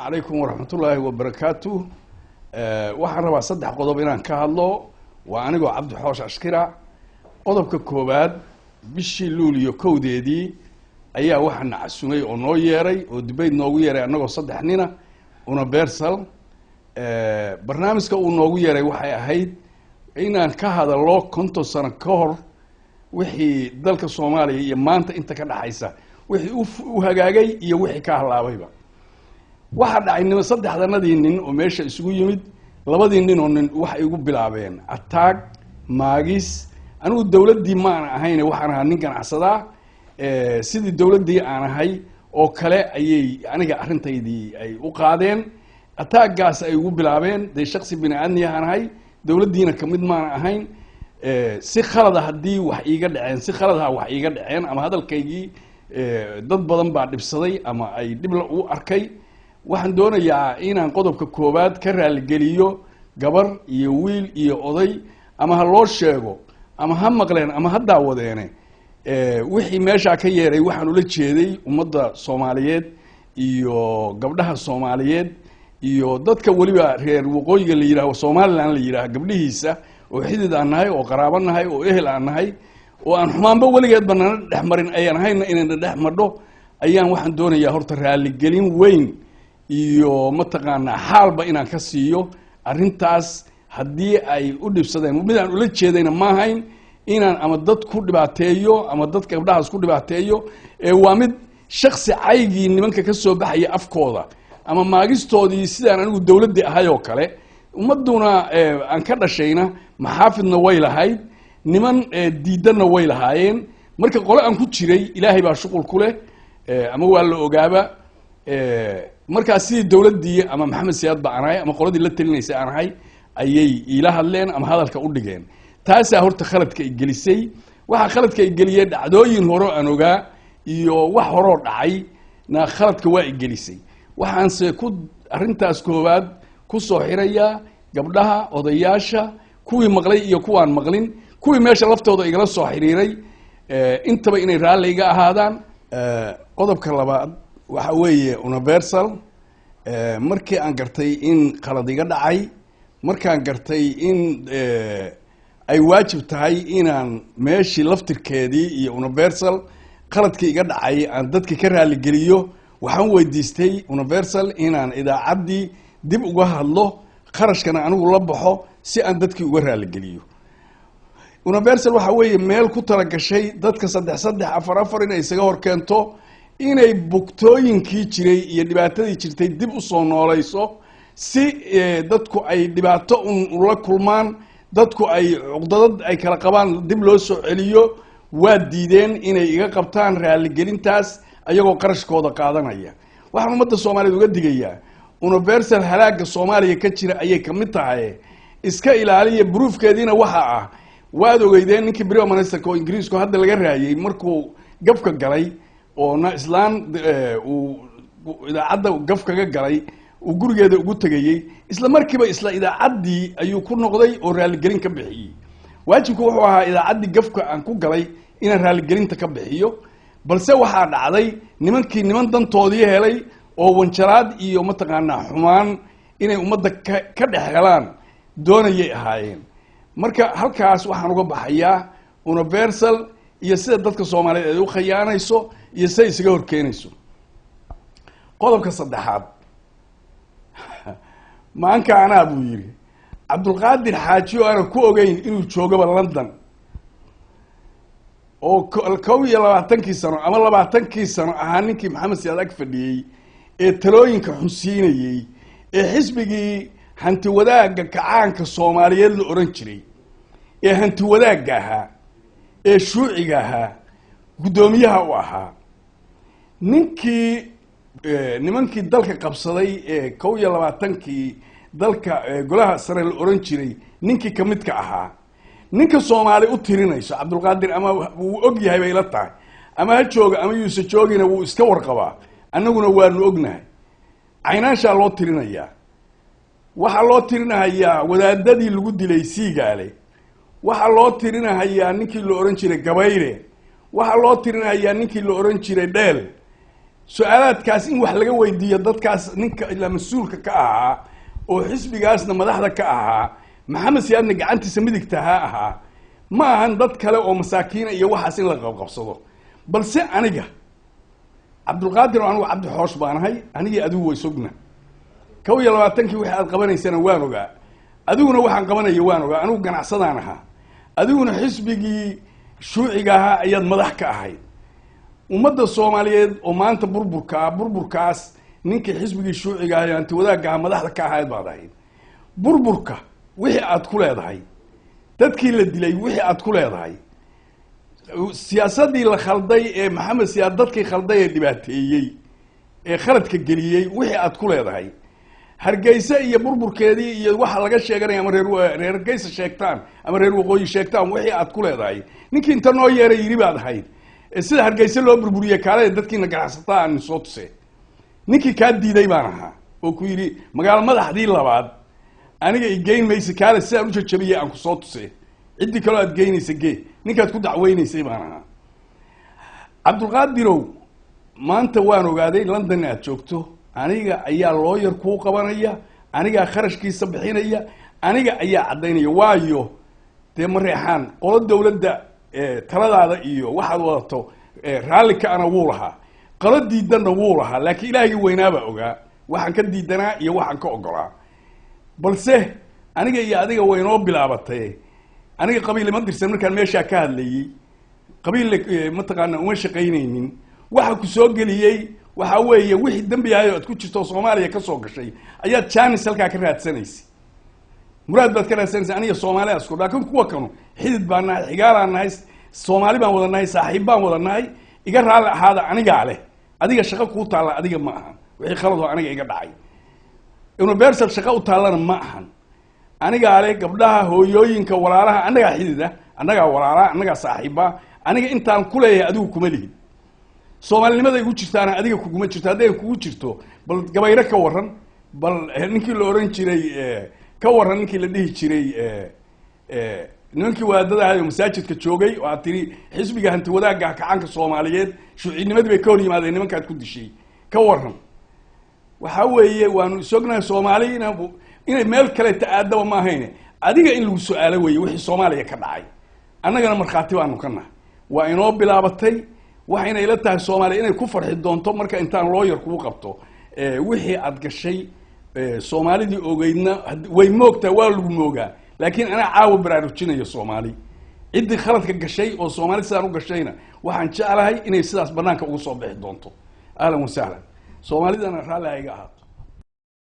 Calaykum waraxmatullaahi wabarakaatu. Waxaan rabaa saddex qodob inaan ka hadlo. Waa anigoo Cabdi Xoosh Ashkira. Qodobka koowaad, bishii Luuliyo 1deedii ayaa waxaa na casumay oo noo yeeray oo debate noogu yeeray annagoo saddex nina Universal. Barnaamijka uu noogu yeeray waxay ahayd inaan ka hadallo 50 sano ka hor wixii dalka Soomaaliya iyo maanta inta ka dhaxaysa, wixii u hagaagay iyo wixii ka halaabayba. Waxaa dhacay nima saddexdanadii nin oo meesha isugu yimid, labadii nin oo nin waxay igu bilaabeen attack, maagis. Anigu dawladdii ma aan ahayne, waxaan ahaa nin ganacsadaa. Sidii dawladdii aan ahay oo kale ayay aniga arrintaydii ay u qaadeen, attack-gaas ay igu bilaabeen. Dee shaksi bini aadmiya aan ahay, dawladdiina kamid maana ahayn. Si khalada haddii wax iiga dhaceen, si khaladaha wax iiga dhaceen ama hadalkaygii dad badan baa dhibsaday ama ay dhibla u arkay, waxaan doonayaa inaan qodobka koowaad ka raaligeliyo gabar iyo wiil iyo oday, ama ha loo sheego ama ha maqleen ama ha daawadeene. Wixii meeshaa ka yeeray waxaan ula jeeday ummadda Soomaaliyeed iyo gabdhaha Soomaaliyeed iyo dadka weliba reer waqooyiga la yidhaho, Somaliland la yidhaha, gabdhihiisa oo xidid aan nahay oo qaraabo nahay oo ehel aan nahay oo aan xumaanba weligeedba nana dhex marin ayaan hayna inayna dhex madho ayaan waxaan doonayaa horta raaligelin weyn iyo mataqaanaa xaalba inaan ka siiyo arrintaas haddii ay u dhibsadeen. Mid aan ula jeedayna ma ahayn inaan ama dad ku dhibaateeyo ama dad gabdhahaas ku dhibaateeyo. Waa mid shaksi caygii nimanka ka soo baxaya afkooda ama maagistoodii, sidaan anigu dawladdii ahay oo kale. Ummadduna aan ka dhashayna maxaafidna way lahayd, niman diidanna way lahaayeen. Marka qole aan ku jiray Ilaahay baa shuqul ku leh ama waa la ogaaba. Markaas sidii dawladdii ama Maxamed Siyaad ba aan ahay ama qoladii la talinaysay aan ahay ayay iila hadleen ama hadalka u dhigeen. Taasaa horta khaladka i gelisay. Waxaa khaladka i geliyey dhacdooyin hore aan ogaa iyo wax horoo dhacay na khaladka waa i gelisay. Waxaanse ku arrintaas koowaad ku soo xirayaa gabdhaha, odayaasha, kuwii maqlay iyo kuwaan maqlin, kuwii meesha laftooda igala soo xiriiray, intaba inay raalli iga ahaadaan. Qodobka labaad waxa weeye Universal. Markii aan gartay in khalad iga dhacay, markaan gartay in ay waajib tahay inaan meeshii laftirkeedii iyo Universal khaladkii iga dhacay aan dadka ka raaligeliyo, waxaan weydiistay Universal inaan idaacaddii dib uga hadlo, kharashkana anigu la baxo si aan dadkii uga raaligeliyo. Universal waxa weeye meel ku talagashay dadka saddex saddex, afar afar inay isaga hor keento, inay bugtooyinkii jiray iyo dhibaatadii jirtay dib usoo nooleyso, si dadku ay dhibaato un ula kulmaan, dadku ay cuqdadad ay kala qabaan dib loo soo celiyo. Waa diideen inay iga qabtaan raaligelintaas ayagoo qarashkooda qaadanaya. Waxaan ummadda Soomaaliyeed uga digayaa, Universal halaagga Soomaaliya ka jira ayay kamid tahay, iska ilaaliya. Proof-keediina waxa ah, waad ogeydeen ninkii prime ministerka oo Ingiriisku hadda laga raayay markuu gafka galay oo na islaan uu idaacadda gaf kaga galay uu gurigeeda ugu tegayey, isla markiiba isla idaacaddii ayuu ku noqday oo raaligelin ka bixiyey. Waajibku wuxuu ahaa idaacaddii gafka aan ku galay inaan raaligelinta ka bixiyo, balse waxaa dhacday nimankii niman dantoodii helay oo wanjaraad iyo mataqaanaa xumaan inay ummadda ka dhex helaan doonayay ahaayeen. Marka halkaas waxaan uga baxayaa Universal iyo sida dadka Soomaaliyeed ay u khayaanayso iyo siday isaga horkeenayso. Qodobka saddexaad, maanka anaa buu yidhi Cabdulqaadir Xaaji oo aanan ku ogeyn inuu joogaba London oo 21kii sano ama 20kii sano ahaa ninkii Maxamed Siyaad ag fadhiyey ee talooyinka xunsiinayey ee xisbigii Hanti Wadaagga Kacaanka Soomaaliyeed la oran jiray ee hanti wadaagga ahaa ee shuuciga ahaa guddoomiyaha u ahaa, ninkii nimankii dalka qabsaday ee 21kii dalka golaha sare la oran jiray ninkii kamidka ahaa, ninka Soomaali u tirinayso Cabdulqaadir ama wuu og yahay bay ila tahay, ama ha jooga ama yuuse joogina, wuu iska warqabaa, annaguna waanu ognahay. Caynaanshaa loo tirinayaa, waxaa loo tirinahayaa wadaadadii lagu dilay Siigaale, waxaa loo tirinahayaa ninkii la ohan jiray Gabayre, waxaa loo tirinahayaa ninkii la ohan jiray Dheel. Su-aalaadkaas in wax laga weydiiyo dadkaas, ninka ilaa mas-uulka ka ahaa oo xisbigaasna madaxda ka ahaa, Maxamed Siyaadna gacantiisa midigta ha ahaa, ma ahan dad kale oo masaakiina iyo waxaas in la qabqabsado. Balse aniga Cabdulqaadir oo anigu Cabdi Xoosh baanahay, anigii adigu way sogna. 21-kii wixii aad qabanaysana waan ogaa, adiguna waxaan qabanaya waan ogaa. Anigu ganacsadaan ahaa, adiguna xisbigii shuuciga ahaa ayaad madax ka ahayd. Ummadda Soomaaliyeed oo maanta burburkaa, burburkaas ninkii xisbigii shuuciga ahay, anti wadaagga ahaa, madaxda ka ahayd baad ahayd. Burburka wixii aad ku leedahay, dadkii la dilay wixii aad ku leedahay, siyaasadii la khalday ee Maxamed Siyaad dadkii khalday ee dhibaateeyey ee khaladka geliyey wixii aad ku leedahay, Hargeysa iyo burburkeedii iyo waxa laga sheeganaya ama reer Hargeysa sheegtaan ama reer Waqooyi sheegtaan wixii aad ku leedahay, ninkii inta noo yeeray yiri baad ahayd sida Hargeysa loo burburiyey kaalada dadkiina ganacsataa aan soo tuse. Ninkii kaa diiday baan ahaa oo ku yidhi magaalo madaxdii labaad aniga i geyn maysa, kaale sidaan u jajabiyey aan ku soo tuse, ciddii kaloo aad geynaysa gee, ninkaad ku dacweynaysay baan ahaa. Cabdulqaadirow, maanta waan ogaaday London aad joogto. Aniga ayaa looyar kuu qabanaya, anigaa kharashkiisa bixinaya, aniga ayaa caddaynaya. Waayo dee Mareexaan qolo dawladda taladaada iyo waxaad wadato raalli ka-ana wuu lahaa, qolo diidanna wuu lahaa, laakiin ilaahigii weynaabaa ogaa waxaan ka diidanaa iyo waxaan ka ogolaa. Balse aniga iyo adiga waynoo bilaabatay. Aniga qabiil ima dirsan, markaan meeshaa ka hadlayey qabiil mataqaana uma shaqaynaynin. Waxa ku soo geliyey waxa weeye wixii dembi ahay oo aad ku jirto oo Soomaaliya ka soo gashay ayaad janis halkaa ka raadsanaysay, muraad baad ka raadsanaysa. Aniga Soomaaliya isku, laakiin kuwa kanu xidid baan nahay, xigaalaan nahay, Soomaali baan wada nahay, saaxiib baan wada nahay. Iga raalli ahaada, anigaa leh. Adiga shaqo kuu taalla adiga ma ahan. Wixii khaladoo aniga iga dhacay Universal shaqo u taallana ma ahan. Anigaa leh gabdhaha, hooyooyinka, walaalaha, annagaa xidida, annagaa walaalaha, annagaa saaxiiba. Aniga intaan ku leeyahay adigu kuma lihid. Soomaalinimada igu jirtaana adiga kuguma jirto. Hadday kugu jirto bal Gabayre ka waran, bal ninkii la oran jiray ka waran, ninkii la dhihi jiray, nimankii wadaadada ahay oo masaajidka joogay oo aad tiri xisbiga hanti wadaagga kacaanka Soomaaliyeed shuucinimadii bay ka hor yimaadeen, nimankaad ku dishay ka waran. Waxa weeye waanu isognahay Soomaali inay meel kaleeta aadaba ma ahayne, adiga in lagu su-aalo weeye wixii Soomaaliya ka dhacay. Annagana markhaati baanu ka nahay. Waa inoo bilaabatay. Waxayna ila tahay Soomaaliya inay ku farxi doonto marka intaan looyar kugu qabto wixii aad gashay. Soomaalidii ogeydna way moogtaa, waa lagu moogaa, laakiin anaa caawa baraarujinayo Soomaali. Ciddii khaladka gashay oo Soomaali sidaan u gashayna waxaan jeclahay inay sidaas banaanka ugu soo bixi doonto. Ahlan wasahlan. Soomaalidana raalli ha iga ahaato.